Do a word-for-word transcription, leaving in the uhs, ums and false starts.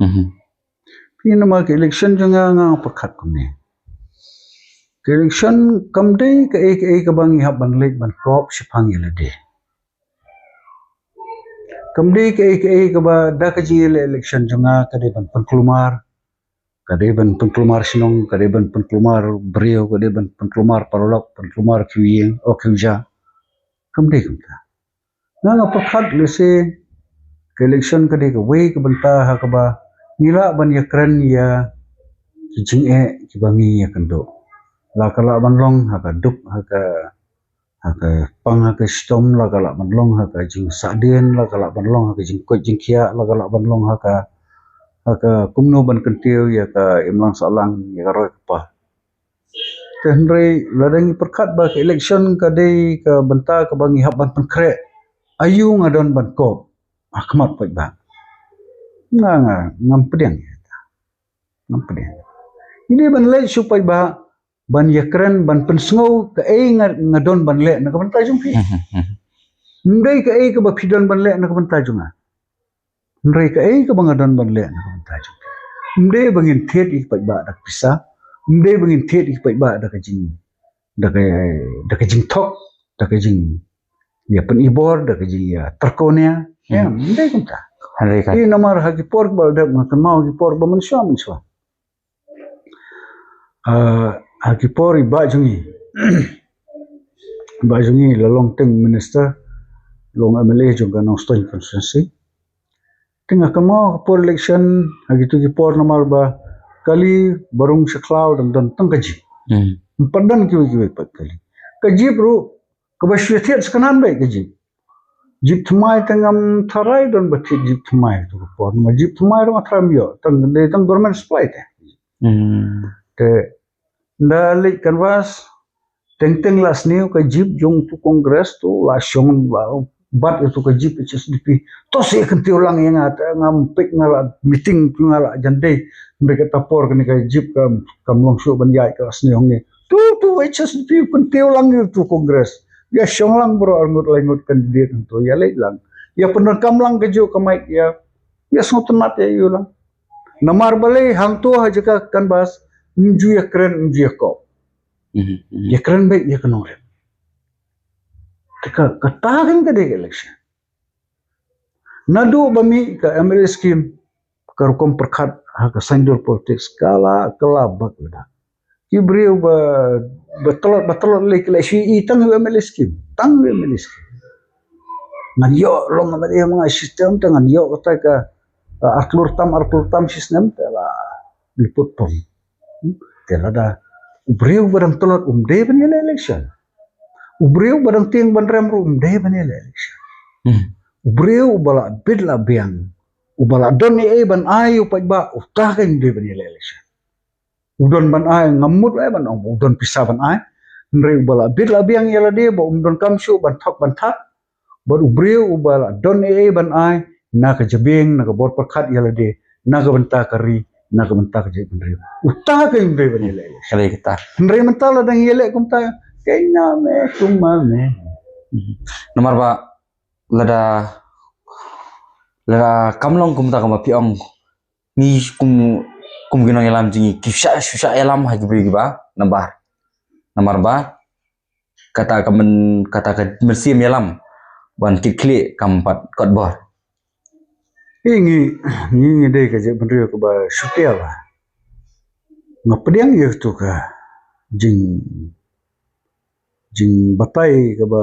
Mhm. Phi, namar ka election jong nga, nga pyrkhat kumne. Ka election kam dei kaei kaei kaba ngi hap ban leit ban kop shaphang ïa lade. Kam dei kaei kaei kaba da ka jingïaleh election jong nga ka dei ban pynkulmar, ka dei ban pynkulmar shnong, ka dei ban pynkulmar briew, ka dei ban pynkulmar paralok, pynkulmar kiwïng, o kiwja. Kam dei kumta. Nga nga pyrkhat lehse ka election ka dei kawei ka bynta ha kaba ngi lah ban ïakren ïa ki jingeh kiba ngi ïakynduh. La ka lah ban long ha ka duk, ha ka, ha ka pang, ha ka shitom, la ka lah ban long ha ka jingsahdien, la ka lah ban long ha ka jingkoit jingkhiah, la ka lah ban long ha ka, ha ka kumno ban kyntiew ïa ka imlang sahlang, ïa ka roi ka par. Te hynrei lada ngi pyrkhat ba ka election ka dei ka bynta kaba ngi hap ban pynkhreh, aïu nga don ban kop ha khmat u paidbah? Nga, nga, ngam pdiang. Ngam pdiang. Ngi dei ban leit sha u paidbah ban ïakren, ban pynsngew kaei nga, nga don ban leh na ka bynta jong phi. Mhm, mhm. Ym dei kaei kaba phi don ban leh na ka bynta jong nga. Hynrei kaei kaba nga don ban leh na ka bynta jong phi. Ym dei ba ngin thied ïa ki paidbah da ka pisa. Ym dei ba ngin thied ïa ki paidbah da ka jing, da ka, da ka jingthok, da ka jing, ïa, pynibor, da ka jing, ïa, tyrko nia. Ïa, ym dei kumta. Hynrei ka Ïa, namar ha ki por ba la dep, nga kynmaw ha ki por ba mynshuwa mynshuwa. Ah, ha ki por i bah jong ngi. Bah jong ngi la long teng minister, long M L A jong ka Nongstoiñ constituency. Te nga kynmaw ha ki por election, ha kito ki por namar ba kali ba rung sha khlaw dang don tang ka jeep. Hmm. Ym pat don kiwei kiwei pat kali. Ka jeep ruh kaba shu thied skhem beit ka jeep. Jeep thymmai te ngam tharai don ba thied jeep thymmai tu ka por. Namar jeep thymmai ruh nga tharai ym ïoh. Tang dei tang government supply te. Hmm. Te nda leit canvass, teng teng la sniew ka jeep jong tu Congress tu, la shong, la bat ïa tu ka jeep H S D P. To sa kyntiew lang ïa nga, te ngam peit, nga la meeting, nga la jan dei. Hynrei kata por kane ka jeep kam, kam long shuh ban ïaid, ka la sniew hangne. Tu, tu H S D P kyntiew lang ïa tu Congress. Ïa shong lang baroh arngut laingut candidate hangto, ïa leit lang. Ïa pyndonkam lang kajuh ka mic, ïa, ïa sngewtynnat ïa u lang. Namar balei hangto ha jaka canvass, ym ju ïakren, ym ju ïakop. Mhm, mhm. Ïakren beit ïa ka nongrim. Te ka, kata kan ka dei ka election. Naduh ba mih ka M L A scheme, ka rukom pyrkhat ha ka saiñdur politics, ka la, ka la bak lada. Ki briew ba, ba tlot, ba tlot lei ki la shu ïohi tang u M L A scheme, tang u M L A scheme. Ngan ïoh long M L A ma nga shi term te ngan ïoh kata ka, uh, arphew tam, arphew tam shi snem te la liput pong. Te lada u briew ba dang tlot um dei ban ïaleh election. U briew ba dang tieng ban rem ruh um dei ban ïaleh election. Hmm. U briew uba la bit la biang, uba la don ei ei ban ai u paidbah, uta kan um dei ban ïaleh election. U don ban ai, ngam mut ai ban ong u don pisa ban ai. Hynrei uba la bit la biang ïa lade ba um donkam shuh ban thok ban thad. Bad u briew uba la don ei ei ban ai na ka jabieng, na ka bor pyrkhat ïa lade, na ka bynta ka ri, na ka bynta ka jaitbynriew. Uta ka um dei ban ïaleh. Ka dei kata. Hynrei mynta la dang ïaleh kumta, kane me, kumne me. Mhm. Namar ba lada, lada kam long kumta kumba phi ong, ngi kum, kum ki nongïalam jong ngi ki shah, shu shah ïalam ha ki briew kiba nabar. Namar ba kata ka myn, kata ka mynsiem ïalam ban kit khlieh kam pat kot bor. Ngi, ngi, ngi dei ka jaitbynriew kaba shu tiar ba nga pdiang ïa katu ka jing, jingbatai kaba